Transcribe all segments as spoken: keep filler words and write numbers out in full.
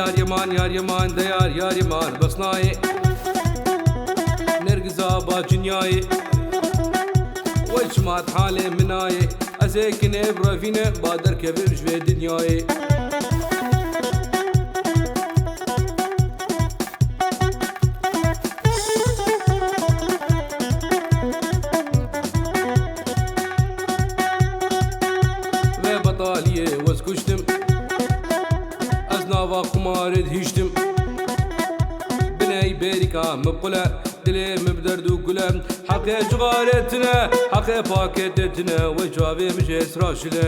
Yar yeman, yar yeman, de yar, yar yeman, bes nayê. Nergiza ba cinyayê. Wey çima halê min nayê. Ez ê kinê bi revîne, ba derkevim ji vê dinyayê. Ve betaliyê wez kuştim. Ez nava qumarê dihiştim. Biney bêrîka min qule, dilê min bi derd û gule. Heqê cixarê tine, heqê pakêtê tine, wê çavê min jê siraşile.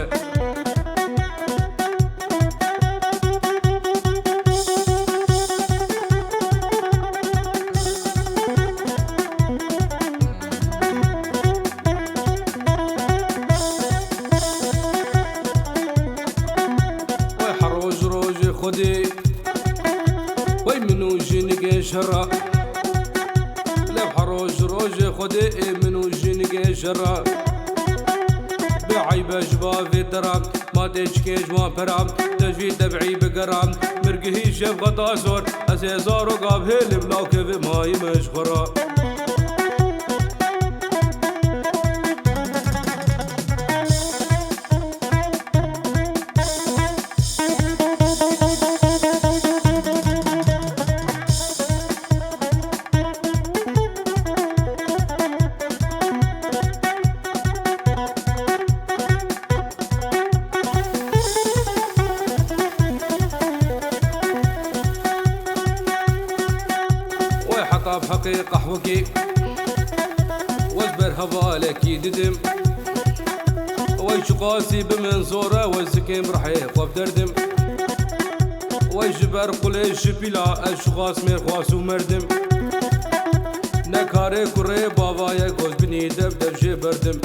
Wey her roj rojê xwedê. Wey min û jinigê şera. Lev her roj rojê xwedê ê min û jinigê şera. Bi eybe ji bavê te re. Ma tê çikê ji wan pera, te jî tebî bigera. Mirgihî şefqeta zor, ez ê zaroka bihêlim, lawkevê mayî me ji xwe re. Wey heta bi heqê qehwekê, wez ber hevalekî didim. Wey çiqasî bi min zor e, wez zikêm rihê xwe bi derdim. Wey ji ber qulê ji pîla, ez çiqas mêr xwast û merdim. Ne karê kurê bava ye, goz binî dev dev jê berdim.